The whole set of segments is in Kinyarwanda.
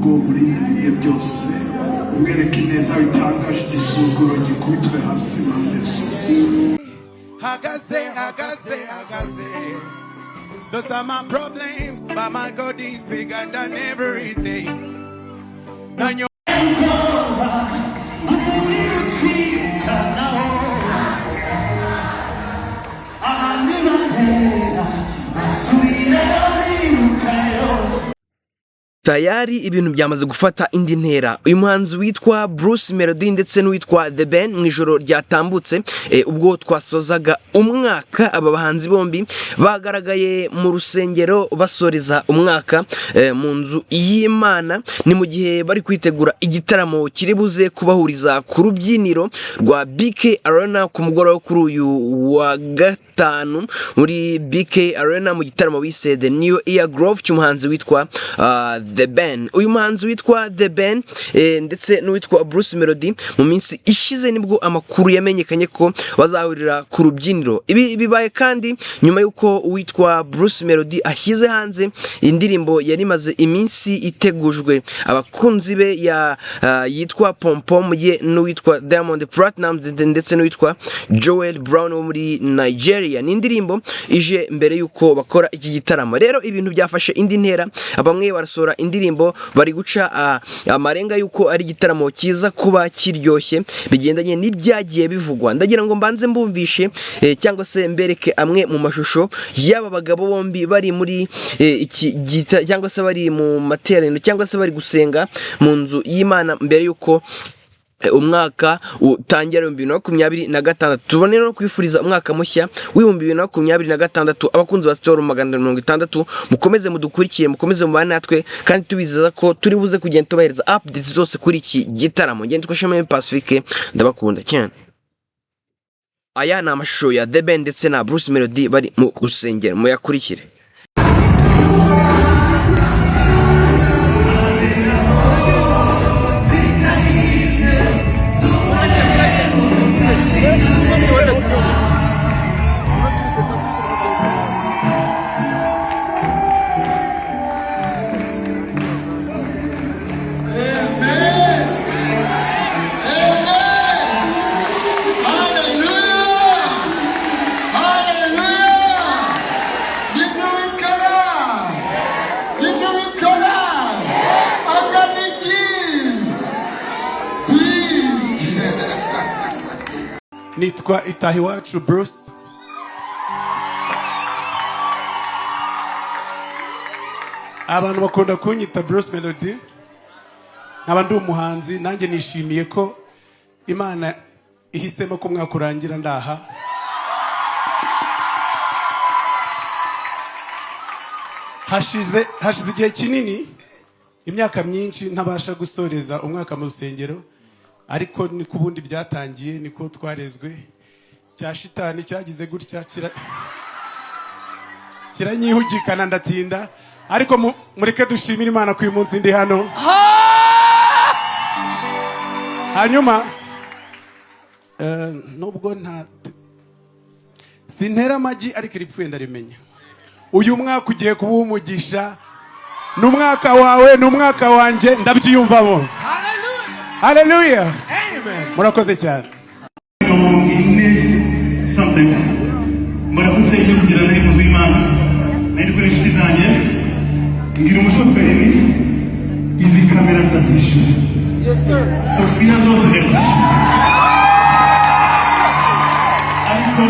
Ubwoba, urindira ibihe byose, umwereke ineza bitangaje, igisuzuguro gikubitwe hasi impande zose. Hagaze, hagaze, hagaze. Those are my problems, but my God is bigger than everything. Nanyo. Umuriro utwikanaho, abandi batera basubirayo birukayo. Tayari ibintu byamaze gufata indi ntera. Uyu muhanzi witwa Bruce Melody ndetse n'uwitwa The Ben, mu ijoro ryatambutse ubwo twasozaga umwaka, aba bahanzi bombi bagaragaye mu rusengero basoreza umwaka mu nzu y'Imana. Ni mu gihe bari kwitegura igitaramo kiri buze kubahuriza ku rubyiniro rwa BK Arena ku mugoroba wo kuri uyu wa gatanu muri BK Arena, mu gitaramo bise The New Year Groove cy'umuhanzi witwa The Ben. Uyu muhanzi witwa The Ben ndetse n'uwitwa Bruce Melody, mu minsi ishize nibwo amakuru yamenyekanye ko bazahurira ku rubyiniro. Ibi bibaye kandi nyuma y'uko uwitwa Bruce Melody ashyize hanze indirimbo yari imaze iminsi itegujwe abakunzi be ya yitwa Pom ye n'uwitwa Diamond Platnumz ndetse n'uwitwa Joel Brown wo muri Nigeria. Ni indirimbo ije mbere y'uko bakora iki gitaramo. Rero ibintu byafashe indi ntera, bamwe barasohora indirimbo, bari guca amarenga y'uko ari igitaramo kiza kuba kiryoshye bigendanye n'ibyagiye bivugwa. Ndagira ngo mbanze mbumvishe cyangwa se mbereke amwe mu mashusho y'aba bagabo bombi bari muri iki gita, cyangwa se bari mu materaniro, cyangwa se bari gusenga mu nzu y'Imana mbere y'uko umwaka utangira 2026. Tubone no kwifuriza umwaka mushya w'2026 abakunzi ba Sitoro 160. Mukomeze mudukurikire, mukomeze mubane natwe, kandi tubizeza ko turi buze kugenda tubahereza updates zose kuri iki gitaramo. Ngende twashimye Pacifique, ndabakunda cyane. Aya ni amashusho ya The Ben ndetse na Bruce Melody bari mu rusengero, muyakurikire. Amen. Amen. Hallelujah. Hallelujah. Ninde ubikora? Ninde ubikora? Angana iki? Big. Nitwa Itahiwacu Bruce. Abantu bakunda kunyita Bruce Melody, nkaba ndi umuhanzi. Nanjye nishimiye ko Imana ihisemo ko umwaka urangira ndaha. Hashize igihe kinini, imyaka myinshi, ntabasha gusoreza umwaka mu rusengero, ariko niko ubundi byatangiye, niko twarezwe. Cya shitani cyagize gutya kiranyihugikana, ndatinda, ariko mureke dushimire Imana ko uyu munsi ndi hano. Hanyuma nubwo nta sintera amagi, ariko iripfuye ndarimenya. Uyu mwaka ugiye kuba umugisha, ni umwaka wawe, ni umwaka wanjye, ndabyiyumvamo. Haleluya, murakoze cyane. 40 something mbona ko nsengera kugira nari mu nzu y'Imana, nari kumwe n'inshuti zanjye, mbwira umushoferi ni izi kamera ndazishyura, Sofiya zose ndazishyura, ariko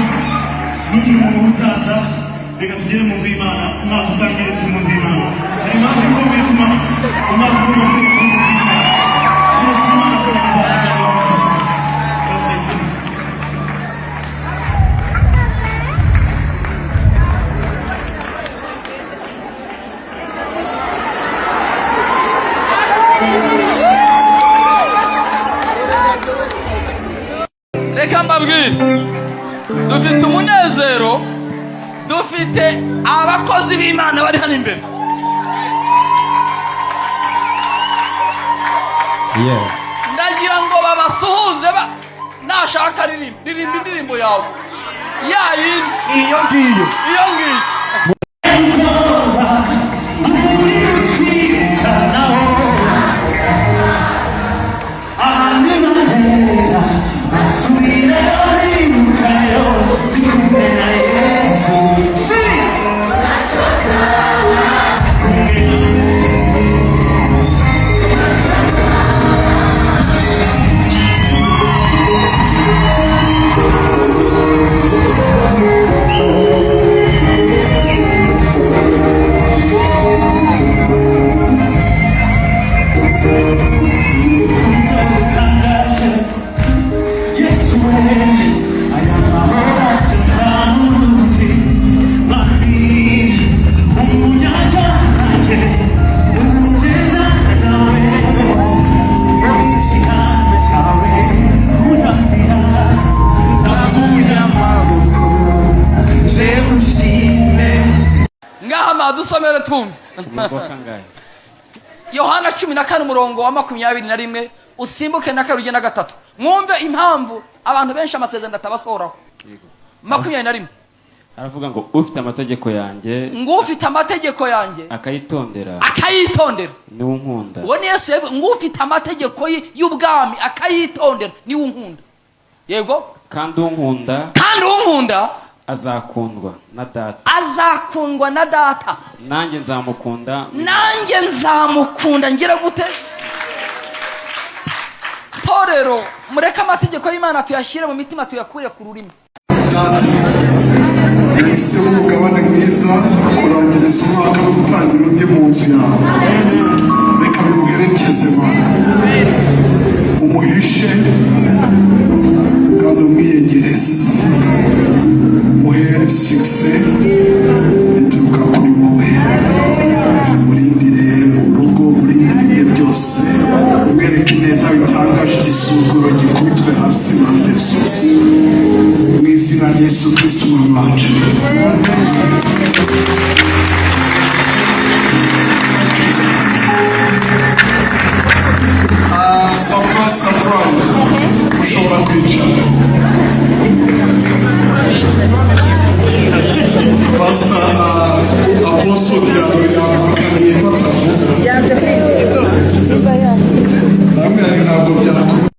nugira umuntu utaza, reka tugere mu nzu y'Imana, umwaka utangire turi mu nzu y'Imana. Hari impamvu ikomeye ituma umwaka urimo turi mu nzu y'Imana. Turashima Imana ko yagize. God bless you. Reka mbabwire, dufite umunezero, dufite abakozi b'Imana bari hano imbere. Ndagira ngo babasuhuze nashaka ririmba, ririmba indirimbo yawe ya yindi. Iyo ngiyo. Iyo ngiyo. Umuriro utwikanaho. Tumve. Umurongo wa kangahe? Yohana 14, umurongo wa 21, usimbuke na kabiri na gatatu, mwumve impamvu abantu benshi amasezerano atabasohoraho. Yego. 21. Aravuga ngo: "Ufite amategeko yanjye Ngo ufite amategeko yanjye akayitondera, akayitondera, niwe unkunda." Uwo ni Yesu yavuze ngo ufite amategeko y'ubwami akayitondera niwe unkunda. Yego. "Kandi unkunda Kandi unkunda azakundwa na Data, azakundwa na Data, nanjye nzamukunda." Nanjye nzamukunda. Ngira gute? Torero, mureke amategeko y'Imana tuyashyire mu mitima, tuyakure ku rurimi. Data, yahisemo umugabane mwiza kurangiriza umwaka no gutangira undi mu nzu yawe. Reka bimuherekeze, Mana, umuhishe kandi umwiyegereze, muhe succès ituruka kuri wowe. Murindire urugo, murindire ibihe byose, umwereke ineza bitangaje, igisuzuguro gikubitwe hasi impande zose, mu izina rya Yesu Kristo Umwami wacu. Ah, surprise, surprise! Ushobora kwicara. Pastor, Apostle Diano.